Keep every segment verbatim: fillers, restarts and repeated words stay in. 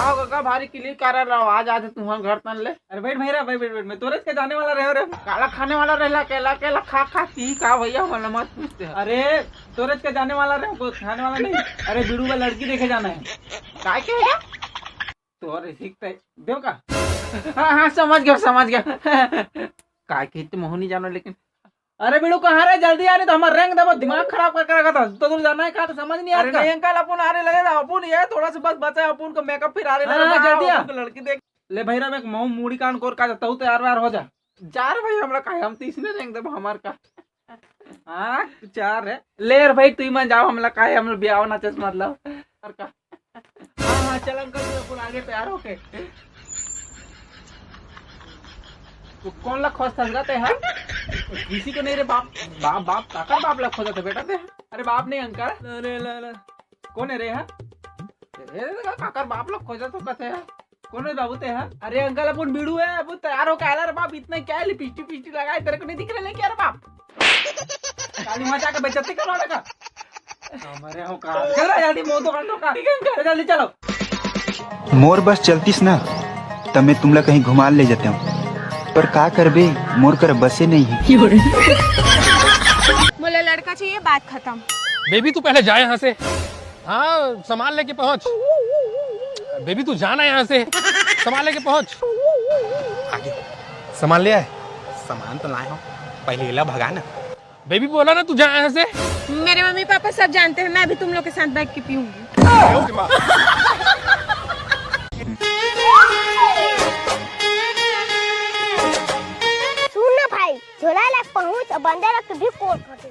का भारी किली कारर आवाज आथे तुहर घर तन ले। अरे बैठ भैरा, बैठ, बैठ, बैठ, मैं तोरेच के जाने वाला रहे रे। काला खाने वाला रहला, केला, केला खा, खा, पी का भैया, वाला मत पूछते हैं। अरे, तोरेच के जाने वाला रहे, कुछ खाने वाला नहीं। अरे, बीड़ू का लड़की देखे जाना है। काय के है? तोरे सीखते देव का? हाँ, हाँ, समझ गया, समझ गया। काय के तो महू नहीं जानो, लेकिन अरे बीड़ू, कहाँ रे? जल्दी आ, नहीं तो हमार रेंग देबो, दिमाग खराब करके रखा था। तो तू जाना है कहाँ, तो समझ नहीं अरे आता। नहीं अंकल, अपन आ रहे लगे था, अपन ये थोड़ा सा बस बचा है, अपन को मेकअप फिर आ रहे हाँ, लगे हाँ, था, जल्दी आ। अपन को लड़की देख। ले भैरव, एक मऊ मूड़ी कान कोर का जाता हूँ, तैयार व्यार हो जा। जा रे भाई, हमरा काहे, हम तीसरे रेंग देबो हमार का। हाँ, तू चार है। ले यार भाई, तू ही मन जाओ, हमला काहे, हम ब्याह ना चस मतलब। और का? हाँ, हाँ, चल अंकल, तू अपन आगे तैयार होके। तू कौन ला खोजथस गा ते हा? किसी को नहीं रे बाप, बाप, बाप, काकर बाप ला खोजत है बेटा ते? अरे बाप नहीं अंकल। अरे ला ला। कौन है रे हा? ए, काकर बाप ला खोजत हो कथे हा? कौन है बाबू ते हा? अरे अंकल, अपन बीड़ू है, अपन तैयार होके आला रे बाप, इतना क्या है, लिपस्टिक, पिस्टिक लगाए, तेरे को नहीं दिख रहा है क्या रे बाप? काली वहाँ जाके बेइज्जती करवा लगा। हमारे हो का? चल रहा जल्दी, मोह तो कांडो का। ठीक है अंकल, जल्दी चलो। मोर बस चलतीस ना, त मैं तुमला कहीं घुमा ले जाता हूँ, पर का करबे, मोर कर बसे नहीं है। मोला लड़का चाहिए, बात खत्म। बेबी, तू पहले जा यहाँ से। हाँ, सामान लेके पहुँच। बेबी, तू जाना यहाँ से। सामान लेके पहुँच। आगे। सामान ले आए? सामान तो लाए हो, पहले एला भगा ना। बेबी, बोला ना, तू जा यहाँ से। मेरे मम्मी पापा सब जानते हैं, मैं भी तुम लोग के साथ बैठ के पीऊंगी। सुन ना भाई, झोला ला पहुंच और बंदर ला तू भी कोट कर दे।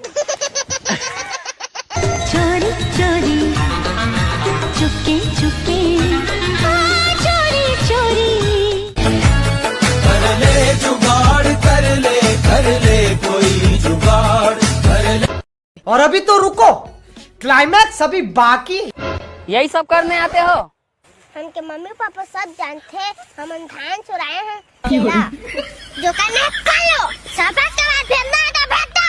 चोरी चोरी, चुपके चुपके, आ, चोरी चोरी। कर ले जुगाड़, कर ले, कर ले कोई जुगाड़, कर ले। और अभी तो रुको, क्लाइमैक्स अभी बाकी। यही सब करने आते हो? हमके मम्मी पापा सब जानथे, हमन धान चुराए हन। जो करना है कर लो, सबक के बाद भेजना है तो भेज दो।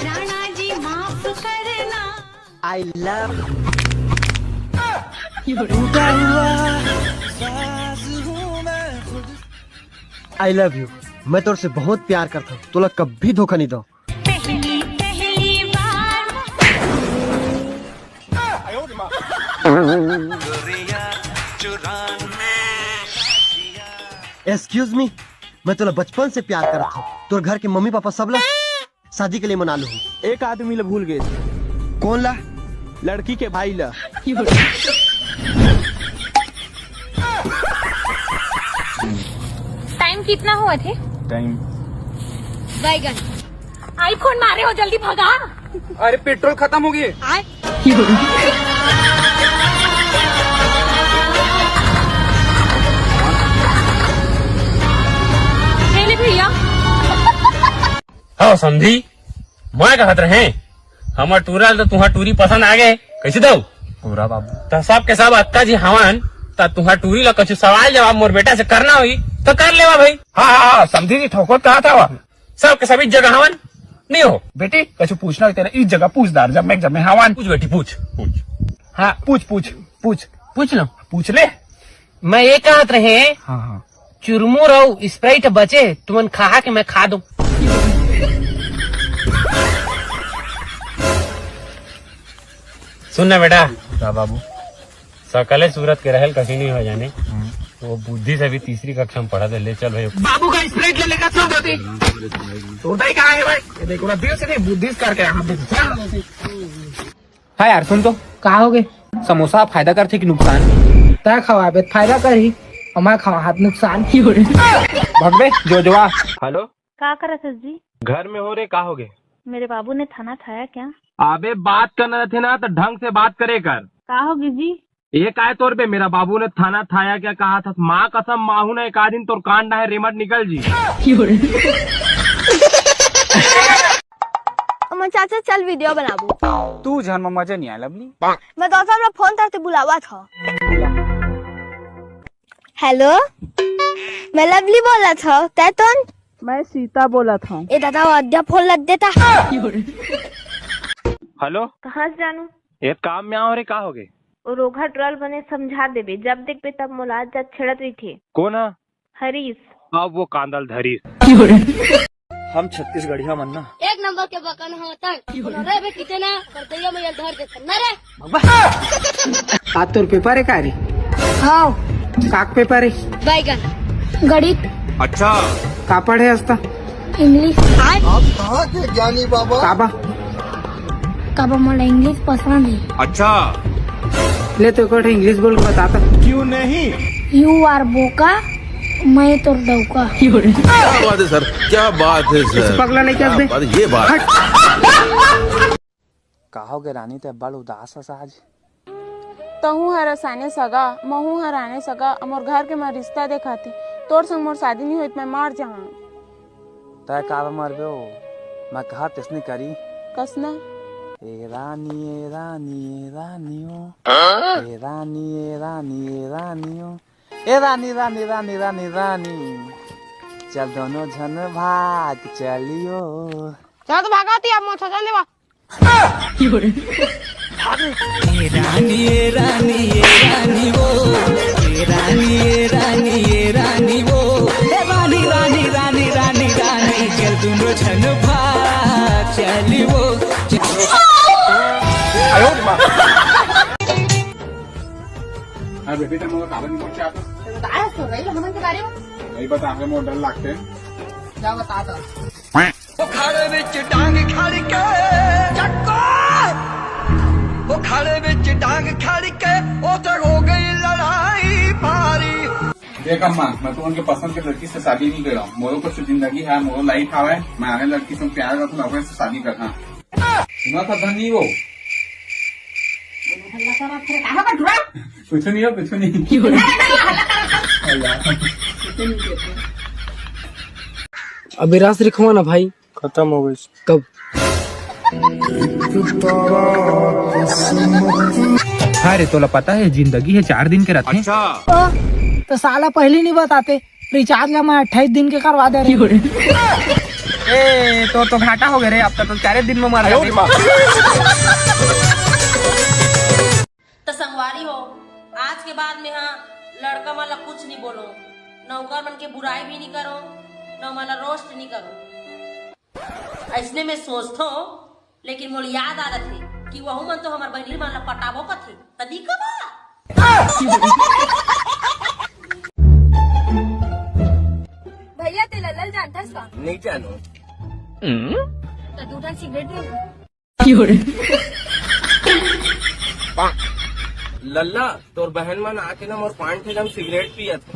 राणा जी माफ करना। I love you। I love you। मैं तोर से बहुत प्यार करता हूँ, तोला कभी धोखा नहीं दो। पहली पहली बार। Excuse me, मैं तोला बचपन से प्यार करत हूँ। तोर घर के मम्मी पापा सब ला शादी के लिए मना लूँ। एक आदमी ला भूल गए। कौन ला? लड़की के भाई ला। टाइम कितना हुआ थे? टाइम। बैगन। आईफोन मारे हो, जल्दी भगा। अरे पेट्रोल खत्म हो गए। भैया। हाँ समधी, मैं कहत रहे, हमर टूरा ल तो तुहार टूरी पसंद आ गए, कैसे दऊ? पूरा बाबू। त सब के सब अक्का जी हवन, त तुहार टूरी ला कुछ सवाल जवाब मोर बेटा से करना होई, त कर लेवा भाई। हाँ, हाँ, हाँ, समधी जी ठोको कहा था वह। सब के सब इस जगह हवन, नहीं हो। बेटी, कुछ पूछना हो तेरा इस जगह पूछ दार, जब मैं, जब मैं हवन। पूछ बेटी, पूछ, पूछ। हाँ, पूछ, पूछ, पूछ। पूछ लो। पूछ ले। मैं ये कहत रहे, हाँ, हाँ। चुरमुर अउ स्प्राइट बचे, तुमन खा के मैं खा दूं। सुन ना बेटा। का बाबू? सकले सूरत के रहल कहीं नहीं हो जाने। हम्म। वो बुद्धि से भी तीसरी कक्षा में पढ़ा दे, ले चल भाई। बाबू का स्प्राइट ले लेकर चल देती। तोर दाई कहाँ है भाई? ये देखो ना, दिल से नहीं, बुद्धि से करके यहाँ पे चल देती। हाँ यार, सुन तो। का हो गे? समोसा फायदा करथे कि नुकसान? तै खवाबे त फायदा करही, अउ मैं खवाहा त नुकसान। भगबे, जो जवा। हेलो। का करत हस जी? घर में हो रे, का हो गे? मेरे बाबू ने थाना थाया क्या? अबे बात करना रथे ना त ढंग से बात करे कर। का हो गे जी? ये काय तोर बे, मेरा बाबू ने थाना थाया क्या कहा था? माँ कसम माहू ना, एक आध दिन तोर कान डाहे रेमट निकल जी। अमर चाचा, चल वीडियो बनाबो। तू झन म मजा नहीं आय लवली। मैं दोस्त ला फोन करते बुलावा था। हेलो, मैं लवली बोलत हव, तै तोन? मैं सीता बोलत हव। ए दादा, वो अद्या फोन लग देता। हेलो। कहाँ से जानू? एक काम में आओ रे, का होगे? वो रोगहा टुरा ल बने समझा देबे, जब देखबे तब मोला आज जात छेड़त रहिथे। कोन ह? हरीश। अब वो कांदा ल धरीस। हम छत्तीसगढ़िया मन ना। एक नंबर के बकन ह तन। रे बे किते ना, कर दैया मैया धर देथन ना रे। का तोर पेपर हे का रे? हाव। काक पेपर हे? बैगन। गणित। अच्छा। का पढ़े हस त? इंग्लिश। आप कहाँ के ज्ञानी बाबा? काबा? काबा मोला इंग्लिश पसंद हे। अच्छा। ले तो एक ठो इंग्लिश बोल के बता त। क्यों नहीं? You are बोका, मैं तोर डौका। क्या बात है सर, क्या बात है इस सर, पगला लइका क्या से। बात, ये बात। हट। का होगे रानी, तैं बड़ उदास हस आज? तहूँ हर असाने सगा, महूँ हर आने सगा, मोर घर के मन रिश्ता देखाथे। तोर संग मोर शादी नइ होई त मैं मर जाहूँ। तैं काबर मरबे ओ? मैं कहत तइसने करी। कइसना? ए रानी, ए रानी, ए रानी ओ। हाँ? ए रानी, ए रानी, ए रानी ओ। ए रानी, रानी, रानी, रानी, रानी। चल दोनों झन भाग चलियो। चल तो भागा ती, अब मोर छजन देवा। ए रानी, ए रानी, ए रानी ओ, ए रानी, ए रानी, ए रानी ओ, ए रानी, रानी, रानी, रानी, रानी, चल दुनो झन भाग चली ओ। अरे बेबी, तुम लोग काबर नहीं पहुंचे आप? बताया तो रही हमन के बारे में। नहीं बता, हमें मोर डर लगते हैं। क्या बता दो? ਉਹ ਖੜੇ ਵਿੱਚ ਡਾਂਗ ਖੜ ਕੇ, ਚੱਕੋ। ਉਹ ਖੜੇ ਵਿੱਚ ਡਾਂਗ ਖੜ ਕੇ, ਉਹ ਤੇ ਹੋ ਗਈ ਲੜਾਈ भारी। देख अम्मा, मैं तो उनके पसंद के लड़की से शादी नहीं कर रहा हूँ। मोरो कुछ जिंदगी है, मोरो लाइफ आवे। मैं आने लड़की से प्यार करता हूँ, मैं अपने से शादी करता हूँ। सुना था धनी वो। कुछ नहीं हो, कुछ नहीं। अभी रास रिखवा ना भाई। खत्म हो गई। कब? अरे तोला पता है, जिंदगी है चार दिन के रथे। अच्छा। तो साला पहली नहीं बताते, रिचार्ज ला मैं अट्ठाईस दिन के करवा दे रहे। ए, तो, तो घाटा हो गया रे, अब तो, तो चारे दिन में मर जाते। त संगवारी हो, आज के बाद में हाँ लड़का मन ला कुछ नहीं बोलो, न ओकर मन के बुराई भी नहीं करो, न ओमन ला रोस्ट नहीं करो। अइसने में सोचथो, लेकिन मोर याद आ रथे कि वहू मन तो हमर बहिनी मन ला पटाबो कथे, त दिक्कत बा। भैया, ते लल्ला ल जानथस का? नहीं जानो। त दू ठन सिगरेट दे। लल्ला, तोर बहन मन आके ना मोर पान ठेला में सिगरेट पियत हे।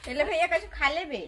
ले भैया, कुछ खा ले बे।